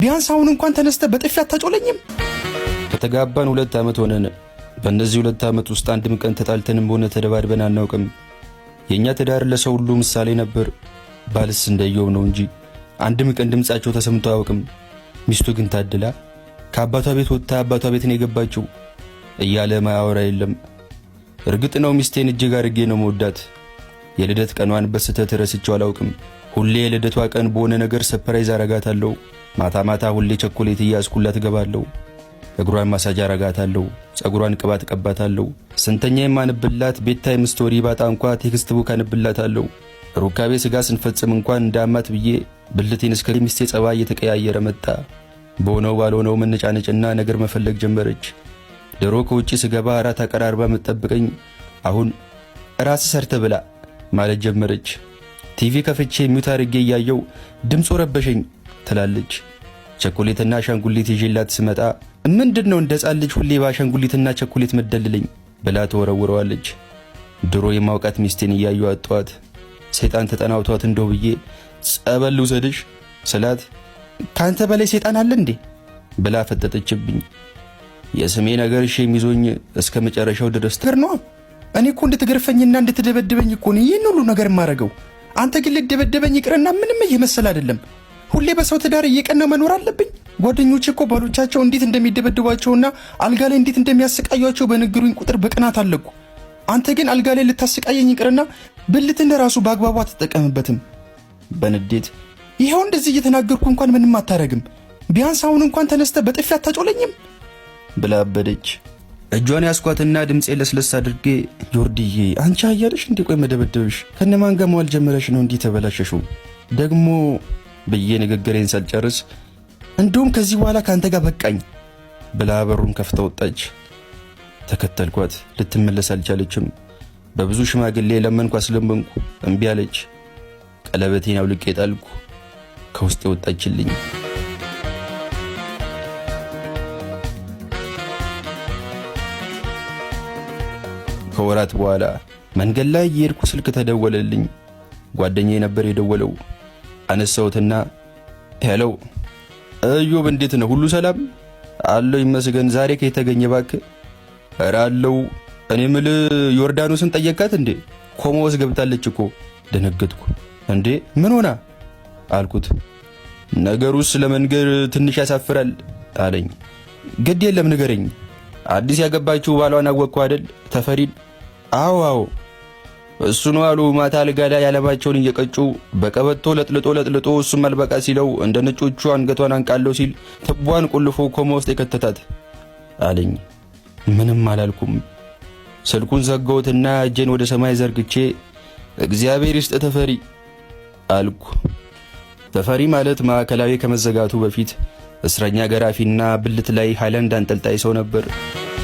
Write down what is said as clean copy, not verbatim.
ቢያንስ አሁን እንኳን ተነስተህ በጥፊ አታጮለኝም? ከተጋባን 2 ዓመት ሆነን። በእነዚህ 2 ዓመት ውስጥ አንድም ቀን ተጣልተንም ሆነ ተደባድበን አናውቅም። የእኛ ትዳር ለሰው ሁሉ ምሳሌ ነበር። ባልስ እንደየው ነው እንጂ አንድም ቀን ድምፃቸው ተሰምቶ አያውቅም። ሚስቱ ግን ታድላ ከአባቷ ቤት ወጥታ አባቷ ቤት ነው የገባችው እያለ ማያወራ የለም። እርግጥ ነው ሚስቴን እጅግ አድርጌ ነው ምወዳት። የልደት ቀኗን በስህተት ረስቼው አላውቅም። ሁሌ የልደቷ ቀን በሆነ ነገር surprise አረጋታለሁ። ማታ ማታ ሁሌ ቸኮሌት እያዝኩላት እገባለሁ። እግሯን ማሳጅ አረጋታለሁ። ጸጉሯን ቅባት ቀባታለሁ። ስንተኛ የማንብላት bedtime story ባጣ እንኳ textbook አንብላታለሁ። ሩካቤ ስጋ ስንፈጽም እንኳን እንዳማት ብዬ ብልቴን እስከ ሚስቴ ጸባይ እየተቀያየረ መጣ። በሆነው ባልሆነው መነጫነጭና ነገር መፈለግ ጀመረች። ድሮ ከውጭ ስገባ እራት አቀራርባ የምትጠብቀኝ አሁን ራስህ ሰርተህ ብላ ማለት ጀመረች። ቲቪ ከፍቼ mute አድርጌ እያየው ድምፁ ረበሸኝ ትላለች። ቸኮሌትና አሻንጉሊት ይዤላት ስመጣ ምንድን ነው እንደ ሕፃን ልጅ ሁሌ በአሻንጉሊትና ቸኮሌት መደልለኝ ብላ ትወረውረዋለች። ድሮ የማውቃት ሚስቴን እያዩ አጠዋት ሰይጣን ተጠናውቷት እንደው ብዬ ጸበል ልውሰድሽ ስላት ከአንተ በላይ ሰይጣን አለ እንዴ ብላ ፈጠጠችብኝ። የስሜ ነገር shame ይዞኝ እስከ መጨረሻው ድረስ ነገር ነዋ። እኔ እኮ እንድትገርፈኝና እንድትደበድበኝ እኮ ነው ይህን ሁሉ ነገር የማደርገው። አንተ ግን ልትደበደበኝ ይቅርና ምንም እየመሰለ አይደለም። ሁሌ በሰው ትዳር እየቀና መኖር አለብኝ? ጓደኞቼ እኮ ባሎቻቸው እንዴት እንደሚደበድቧቸውና አልጋ ላይ እንዴት እንደሚያሰቃዩቸው በነገሩኝ ቁጥር በቅናት አለቅኩ። አንተ ግን አልጋ ላይ ልታሰቃየኝ ይቅርና ብልትህን ራሱ በአግባቡ አትጠቀምበትም። በንዴት ይኸው እንደዚህ እየተናገርኩ እንኳን ምንም አታረግም። ቢያንስ አሁን እንኳን ተነስተህ በጥፊ አታጮለኝም? ብላ አበደች። እጇን ያስኳትና ድምፄ ለስለስ አድርጌ ዮርድዬ፣ አንቺ አያለሽ እንዴ? ቆይ መደበደብሽ ከነማን ጋር መዋል ጀመረሽ ነው እንዲህ ተበላሸሽው ደግሞ ብዬ ንግግሬን ሳልጨርስ እንደውም ከዚህ በኋላ ከአንተ ጋር በቃኝ ብላ በሩን ከፍታ ወጣች። ተከተልኳት። ልትመለስ አልቻለችም። በብዙ ሽማግሌ ለመንኩ፣ አስለመንኩ፣ እምቢ አለች። ቀለበቴን አውልቄ ጣልኩ። ከውስጥ የወጣችልኝ። ከወራት በኋላ መንገድ ላይ እየሄድኩ ስልክ ተደወለልኝ። ጓደኛዬ ነበር የደወለው። አነሳሁትና hello እዮብ፣ እንዴት ነው? ሁሉ ሰላም አለው? ይመስገን። ዛሬ ከየት ተገኘ እባክህ? ኧረ አለው። እኔ ምልህ ዮርዳኖስን ጠየቃት እንዴ? ኮማ ውስጥ ገብታለች እኮ። ደነገጥኩ። እንዴ ምን ሆና አልኩት። ነገሩስ ለመንገር ትንሽ ያሳፍራል አለኝ። ግድ የለም ንገረኝ። አዲስ ያገባችው ባሏን አወቅኩ አይደል? ተፈሪን። አዎ አዎ እሱ ነው አሉ። ማታ አልጋ ላይ ያለባቸውን እየቀጩ በቀበቶ ለጥልጦ ለጥልጦ እሱም አልበቃ ሲለው እንደ ነጮቹ አንገቷን አንቃለው ሲል ትቧን ቆልፎ ኮማ ውስጥ የከተታት አለኝ። ምንም አላልኩም። ስልኩን ዘጋሁትና እጄን ወደ ሰማይ ዘርግቼ እግዚአብሔር ይስጥ ተፈሪ አልኩ። ተፈሪ ማለት ማዕከላዊ ከመዘጋቱ በፊት እስረኛ ገራፊና ብልት ላይ ሃይላንድ አንጠልጣይ ሰው ነበር።